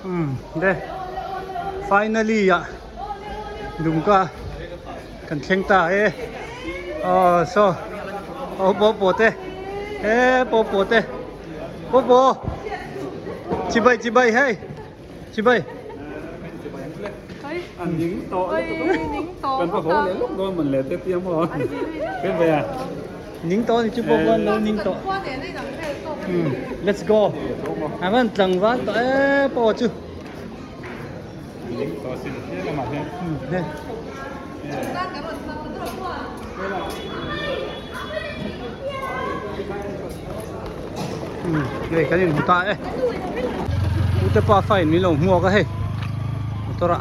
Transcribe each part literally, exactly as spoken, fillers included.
Hmm, de. Finally, ya. Dumka. Kan thleng ta e. Oh, so. Oh, Popo te. Eh, Popo te. Popo. Chibai, chibai, hey. Chibai. Oi. An ning to. Oi, ning to. Kan pa ho le luk do man le te tiam ho. Ai, ai, ai. Kan ba ya. Ning to ni chu Popo an lo ning to. Hmm. Let's go. A van tlangval to e po chu. Ning to sin le ma he. Hmm. De. Hmm, hei, kan inhmu ta e. U te pa fine mi lo hmu ka hei. Motor a.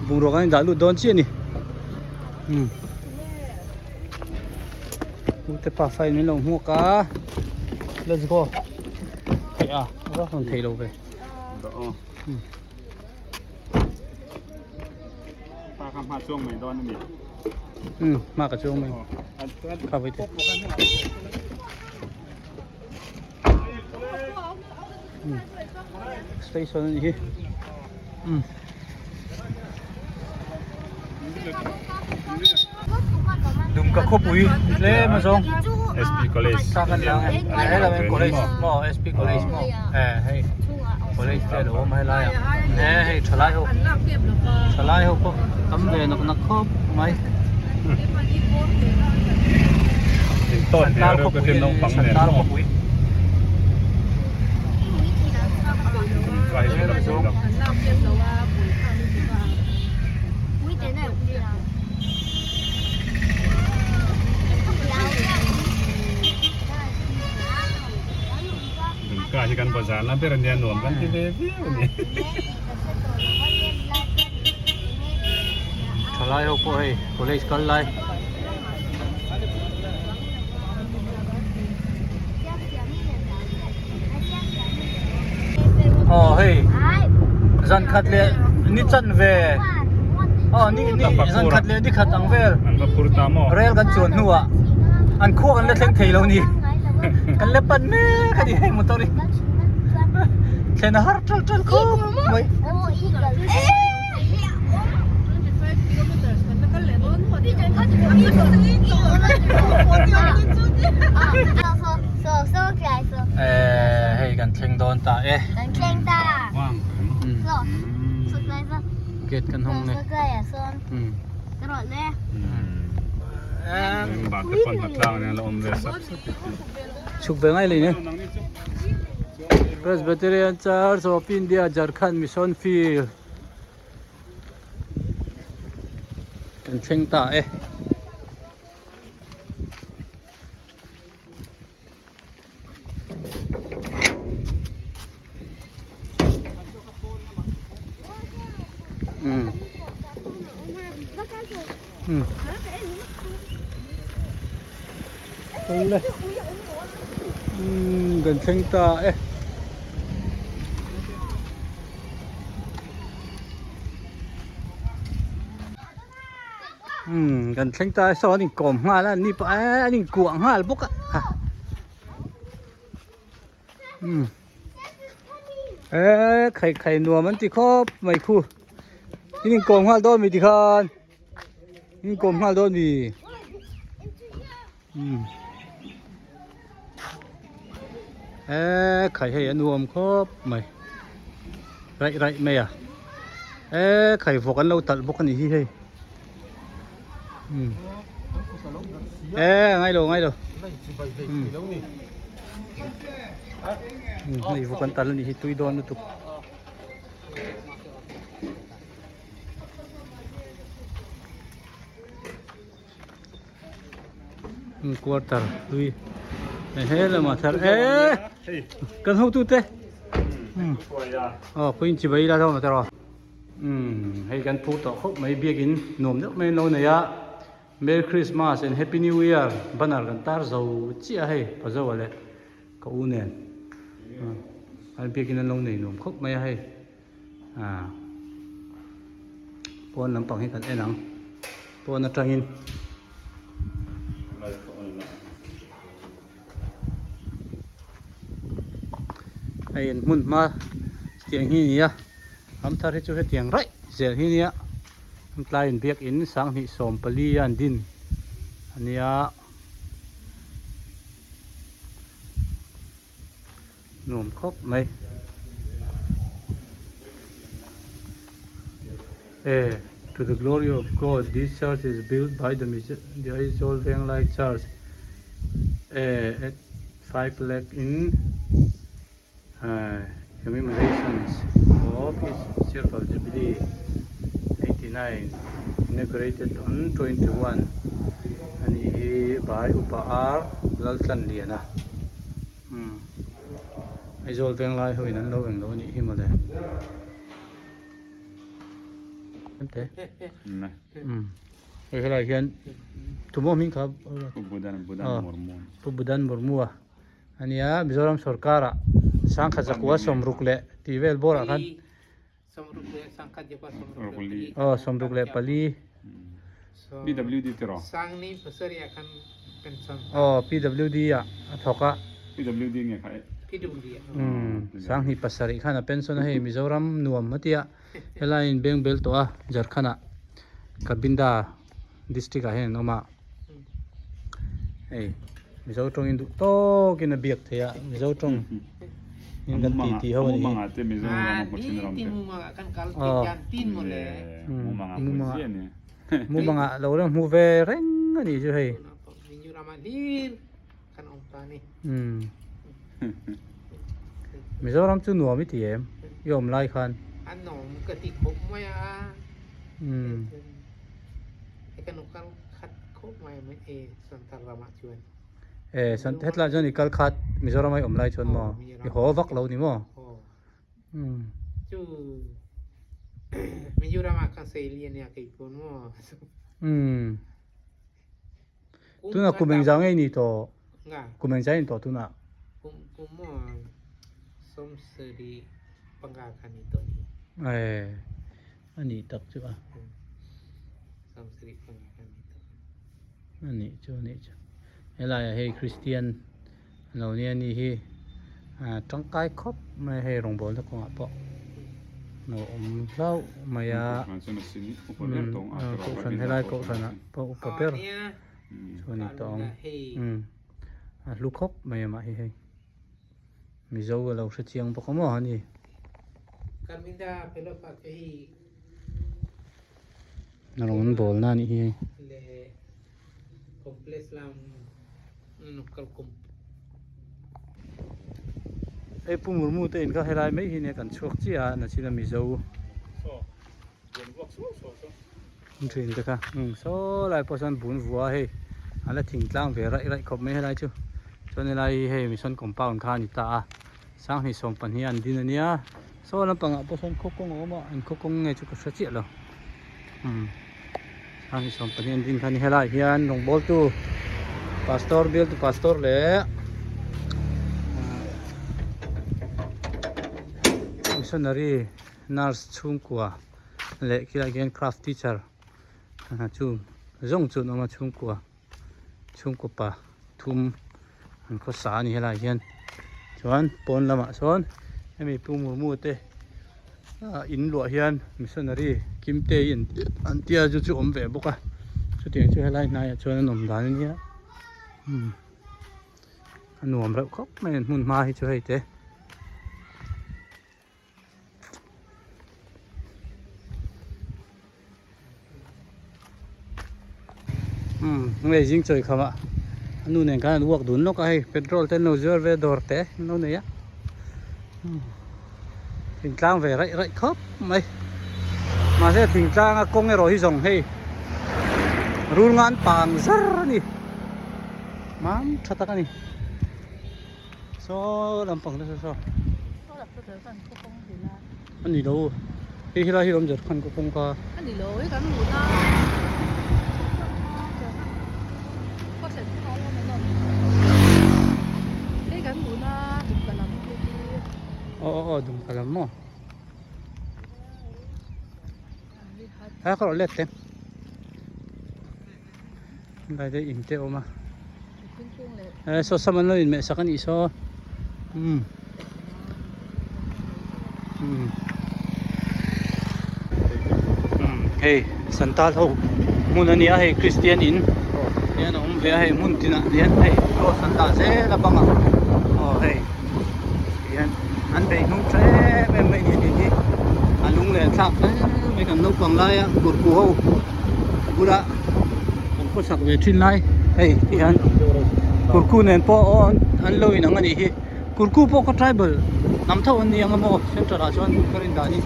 Bungrua kan indah lut dawn chiah a nih. Hmm. U te pa fine mi lo hmu ka. Let's go. Hei a, ka hon thei lo ve. Hmm. Pa ka hma chuong mai dawn a nih. Hmm, hma ka chuong mai. Oh, a, a, ka vai te. Hmm. Station a nih hi. Hmm. Dumka khawpui tlem a zawng. S P College. Sa kan lang e. Hei la college maw, S P College maw. Eh, hei. College te lo awm hei lai a. Eh, hei, ṭhalai ho. Ṭhalai ho pawh tam ve nak nak khawp mai. Intawn te Santal ro ka khawpui tin a nong nih, pang nen Santal maw. Khawpui. Vai hei la zawng. Ka hi kan bazar na ber nia nuom kan ti ve viau a nih. Ṭhalai ho pawh hei, college kal lai. Aw, hei. Zan khat le ni chan ve. Aw, ni, ni, zan khat le ni khat ang vel. An va phur ta maw? Rel kan chuan hnuah. An khuak an la thleng thei lo ni. Kan la pan mek a ni hei motor hi. Thlen a har ṭal ṭal khawp mai. Eh, hei kan thleng dawn ta e. Kan thleng ta. Hmm. Gate kan hawng ne. Hmm. Hmm. Bak te pawn hma tlang nen la awm ve sap sap. Chhuk ve ngai lei ne. Presbyterian Church of India, Jharkhand Mission Field. Kan thleng ta e. Hmm. Hmm. Ule. Hmm, kan thleng ta e. Hmm, kan thleng ta e, saw an inkawm nghal a, ni pa, eh, an inkuah nghal bawk a. Ha. Hmm. Eh, khai, khai nuam an ti khawp mai khu. In inkawm nghal dawn mi ti khan. In inkawm nghal dawn mi. Hmm. Eh, khai hei a nuam khawp mai. Raih, raih mai a. Eh, khai vawk an lo tal bawk a ni hi hei. Hmm. Eh, ngai lo, ngai lo. Hmm. Hmm, hei vawk an tal a ni hi, tui dawn lutuk. Hmm, quarter, tui. Eh, he lama thar. Eh! Kan hotute. Hmm. Oh, puin chibai la thawm a taro. Hmm, hei kan phu tawh khawp mai, biakin nuom deuh mai an lo nei a. Merry Christmas and Happy New Year. Banner kan tar zo chiah hei, pa zo a le. Ka u nen. Ah, an biakin an lo nei nuom khawp mai a hei. Ah. Pawn lampang hi kan en ang. Pawn aṭangin. Hei an hmun hma tiang hi nia. Ram thar hi chu hetiang raih zel hi nia. Tlai inbiek in sang hni sawm pali an din a nia. Nuom khawp mai. Eh, to the glory of God, this church is built by the, Mis- the Aizawl Venglai Church. Eh, at five lakh in, uh, commemorations of his silver jubilee, eighty-nine, inaugurated on twenty-one. A ni hi by Upa R Laltlanliana. Hmm. Aizawl Venglai ho in an lo veng lo a nih hi mawle. Ante. Nè. Hmm. Hei helai hian, tu maw hming kha? Pu Budan, Budan Ah. Murmu. Pu Budan Murmu a. A nia, Mizoram sawrkara sangkhat zakua sawmruk le ti vel bawra khan. Sawmruk le, sangkhat zakua sawmruk le Ruk li. Pali. Oh, sawmruk le pali. Hmm. So, P W D tiraw? Sang hni pasari a khan pension. Oh, P W D a, a thawk a. P W D nge kha e? P W D a. Hmm, sang hni pasari khan a pension a hei, Mizoram nuom a tia. Helai in beng bel tawh a, Jharkhand a. Kabinda district a hian an awm a. Hmm. Hei, Mizo ṭawng in duh tawkin a biak thei a, Mizo ṭawng in kan ti ti ho a ni. Mumanga te Mizo ram a hmu thin ram te. Mumanga kan kal ti kan tin mo le. Hmm, Mumanga hmu zia ni. Mumanga lo ram hmu ve reng a ni chu hei. Mizoram a hlir kan awm ta ni. Hmm. Mizoram chu nuam i ti em? I awm lai khan. A nuam ka ti khawp mai a. Hmm. Hei kan kal khat khawp mai mai e, Santhal rama chuan. Eh, san, hetla chuan i kal khat Mizoram ai awm lai chuan maw? Oh, Mizoram. I haw vak lo ni maw? Oh. Hmm. Chu Mizoram a ka sei lian nia kei pawn maw? Hmm. Kum tuna khat kumeng zang ei ni tawh. Nga. Kumeng zang ei ni tawh tuna. Kum, kum maw? Sawmsarih panga kha ni tawh ni. Eh. A ni tak chu a. Hmm. Sawmsarih panga kha ni tawh. A ni chu, a ni chu. Helai a hei Christian lo ni a ni hi, a, ṭangkai khawp mai hei rawngbawlna kawngah pawh. Lo awm hlau mai a. Kohhran chuan a sin, upa ber tawng a, a, kohhran helai kohhranah pawh upa ber. Chu a ni tawng. Hmm. A hlu khawp mai amah hi hei. Mizo a lo hre chiang bawk a maw a ni. Kan min da pelo pa ke hi. A rawn bawlna a nih hi. Le complex lam, mm, kal kum. Hei Pu Murmu te in kha helai mai hi nia kan chhuak chiah a, na china Mizo. Saw. Bun vuak saw saw saw. An ṭhin te kha. Hmm, saw lai pawh sawn bun vua hei. A la thingtlang ve raih raih khawp mai helai chu. Chuan helai hi hei mission compound kha a ni ta a. Sang hnih sawm pahnih an din a nia. Saw lampangah pawh sawn khaw kawng a awm a, an khaw kawng nge chu ka hre chiah lo. Hmm. Sang hnih sawm pahnih an din khan helai hian rawngbawltu pastor, bialtu pastor leh, ah, missionary, nurse chhungkua leh khilai hian craft teacher, ah, chu zawng chu an awm a, chhungkua. Chhungkaw pathum an khawsa a ni helai hian. Chuan pawn lamah sawn hemi Pu Murmu te, a, in luah hian missionary Kimtei an, an tia chu chu awm ve bawk a. Chutiang chu helai hnaiah chuan an awm dan a nia. Hmm. A nuam reuh khawp mai an hmun hma hi chu hei te. Hmm, ngei zing chawi khama. A nu nen khan an uak dun lawk a hei, petrol te an lo zuar ve, dawr te an lo nei a. Hmm. Thingtlang ve raih raih khawp mai. Mahse, thingtlang a kawng erawh hi zawng hei. Rul ngan pang zar a ni. Mam ṭha tak a ni. Saw lampang te saw saw. Saw lam saw tel kan khaw kawng ti la. A ni lo. Hei, helai hi lam zet khan khaw kawng kha. A ni lo, hei kan hmuhna. Khaw sen kha lo na lo. Hei kan hmuhna, Dumka lam te hi. Aw, aw, aw, Dumka lam maw? Hei khaw let te. Lai te in te awm a. Thingkung leh. Eh, saw sam an lo inmeh sak a nih saw. Hmm. Hmm. Hei, Santa Ho hmun a ni a, hei, Christian in. Hian a awm ve a, hei, hmun tina hian, hei, cross an dah zel a bang a. Aw, hei. Hian, an bei hnung ṭha em em mai ni, ni, ni. A lunglen thlak hle mai kan naupang laia, kurku ho bula kan khawsak ve ṭhin lai. Hei, ti hian, kurku nen pawh an, an lo inang a nih hi. Kurku pawh kha tribal hnam tho an ni ang a maw, central-ah chuan ka rin dan hi.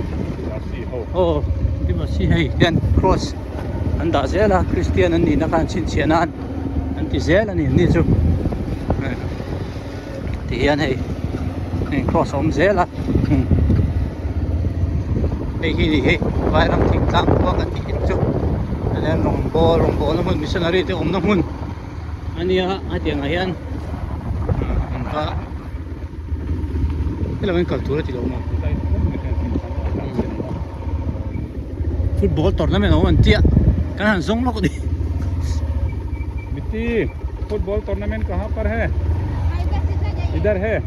Aw, Timasi hei, hian cross an dah zel a, Christian an nihna khan chhinchhiah nan an ti zel a ni, ni chu. Ti hian hei, hei, cross a awm zel a. Hmm. Hei hi ni hei, Vairam thingtlang khua kan tih hi chu. Hian rawngbawl, rawngbawlna hmun, missionary te awmna hmun a nia, a tiangah hian, hmm, an kha. Hello, in kal tur a ti lo maw? Football tournament awm an tia. Kan han zawng lawk a ni. Biti, football tournament kahan par hai? Idhar hai?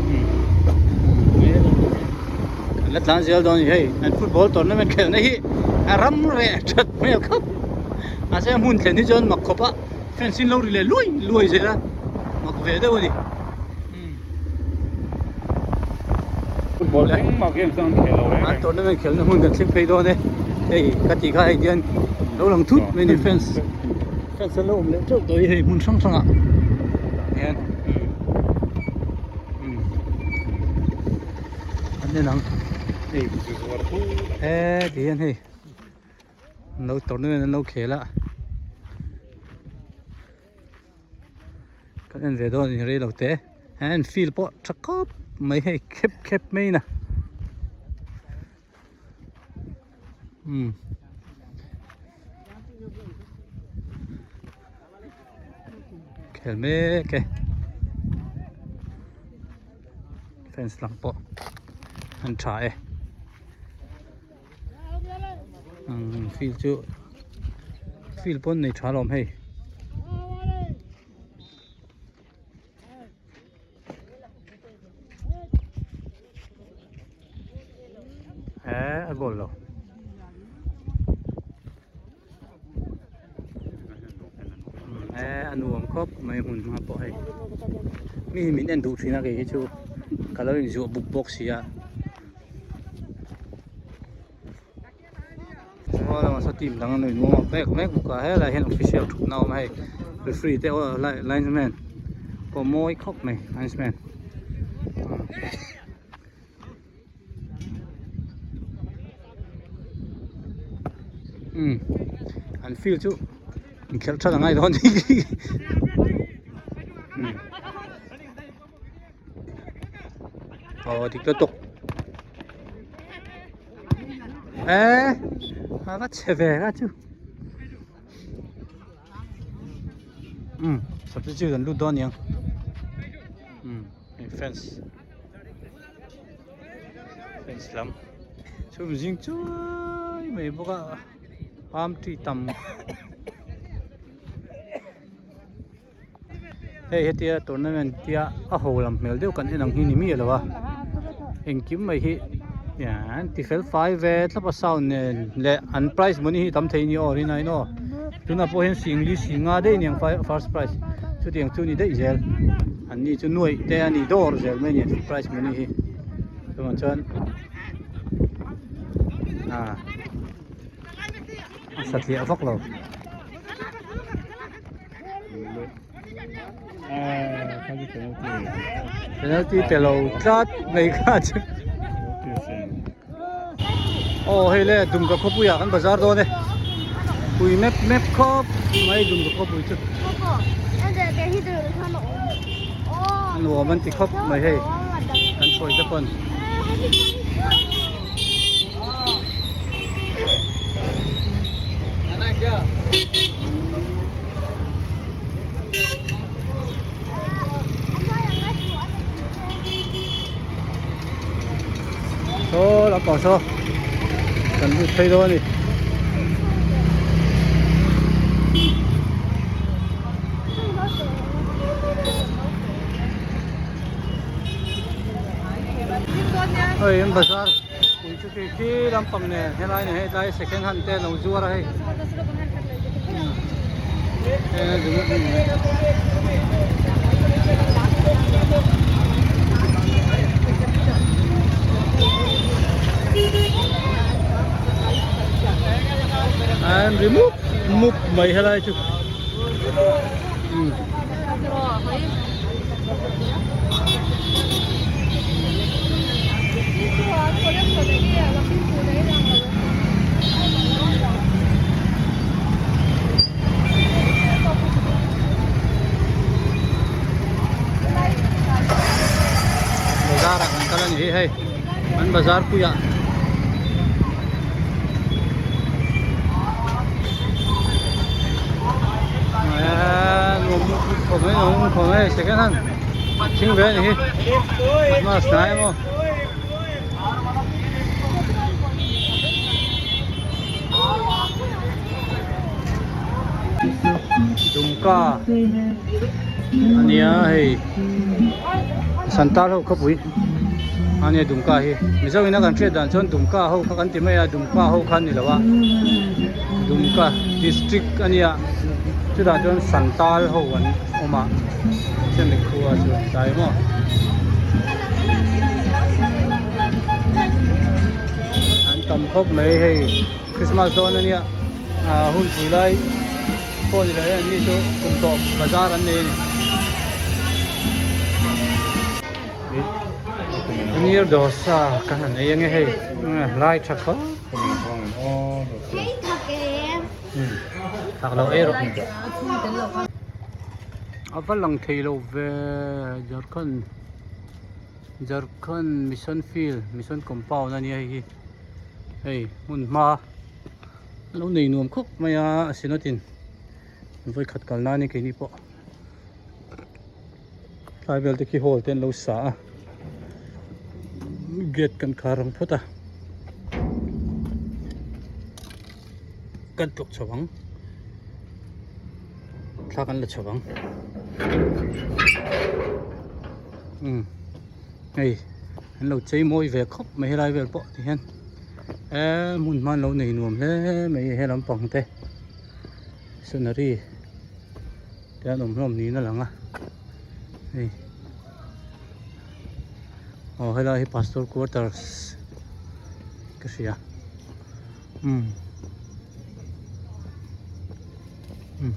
Hmm. Kan la tlan zel dawn a ni hei. An football tournament khelna hi a ram reh ṭhat hmel khawp. A se hmun thlen hi chuan mak khawp a. Fencing lo ri leh luai luai zel a, mak ve deuh a ni. Hmm. Football le. Engmah game chuan khel lo reng reng. An tournament khelna hmun kan thleng phei dawn e. Hei, ka tih kha hei tian lo lang thut mai ni, fence. Fence lo awm leh teuh tawh hi hei hmun hrang hrangah. Hian. Hmm. Hmm. An en ang. Hei. E, ti hian hei. An lo tournament an lo khel a. Kan en ve dawn a ni rei lo te. An field pawh ṭha khawp mai hei, khep khep mai na. Hmm. Khel mek e. Fence lam pawh an ṭha e. Ang field chu, field pawn nei ṭha lawm hei. Eh, a goal lo. Eh, a nuam khawp mai hmun hma pawh hei. Mi min en duh ṭhin a, kei hi chu ka lo inzuah buk bawk si a. Aw, lam a saw team dang an lo inwarm up mek mek bawk a, helai hian official ṭhutna awm a hei. Referee te, aw, li-, linesman pawh mawi khawp mai, linesman. Hmm. An field chu inkhel ṭhat a ngai dawn. Hmm. Aw, dik lutuk. Eh, a va chhe ve ka chu. Hmm, substitute an lut dawn niang. Hmm, hei fence. Fence lam. Chhum zing chuai mai bawk a. Palm tree tam. Hei, hetia tournament tia a ho lam hmel deuh kan en ang hi ni mi a lo a. Engkim mai hi. An ti fel fai ve thlap a, sound nen le an prize money hi tam thei ni aw, rin a in aw. Tuna pawh hian sing li sing nga deuh niang fi-, first prize. Chutiang chu ni deuh zel. An ni chu nuai te a ni dawr zel mai ni prize money hi. Chuan chuan. A. A satliah vak lo. Penalty pe lo tlat mai kha chu. Aw, hei le, Dumka khawpuia kan bazar dawn e. Pui mep mep khawp mai Dumka khawpui chu. An nuam an ti khawp mai hei. Kan sawi te pawn. Saw, la pawh saw kan lut phei dawn a ni. Oi, in bazar pui chu Khi lampang nen, helai nen, helai second hand te lo zuar a hei. An remove, move mai helai chu. Hmm. Bazar-a kan kal a ni hi hei. An bazar puia. Eh, nuom khawp mai, nuom khawp mai, second hand. Thing ve ni hi. Mas nai maw. Dumka. A nia hei. Santal ho khawpui. A nia Dumka hi. Mizo-in a kan hriat dan chuan Dumka ho kha kan ti mai a, Dumka ho kha a ni lo a. Dumka district a nia. Chutah chuan Santal ho an awm a. Chumi khua chu a ni ta emaw. An tam khawp mai hei. Christmas dawn a nia, a, hun zui lai pawh ni lo, hei an ni chu kum tawp bazar an nei a ni. Paneer dosa kan han nei ang e hei. Lai ṭha khawp. Hmm. Thak lo ei rawh. A va lang thei lo ve, Jharkhand, Jharkhand Mission Field, Mission Compound a nia hei hi. Hei, hmun hma lo nei nuam khawp mai a, a sinawtin vawikhat kalna ni keini pawh. Tlai vel te khi hall te an lo sa a. Gate kan khar ang phawt a. Kan tlawk chho ang. Thla kan la chho ang. Hmm. Hei, an lo chei mawi ve khawp mai helai vel pawh ti hian. E, hmun hma an lo nei nuam hle mai he lampang te. Scenery te an awm hlawm niin a lang a. Hei. Aw, helai hi Pastor Quarters ka hria. Hmm. Hmm.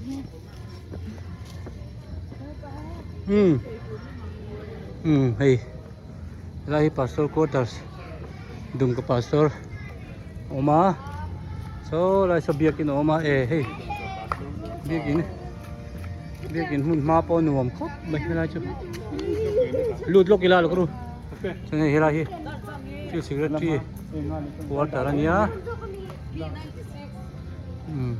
Hmm. Hmm, hei. Helai hi Pastor Quarters. Dumka Pastor. Awm a. Saw lai saw biakin a awm a. E, hei. Biakin. Biakin hmun hma pawh nuam khawp mai helai chu. Lut lawk ila lawk ru. Chuan hei helai hi. Chu secretary quarter a nia. Hmm.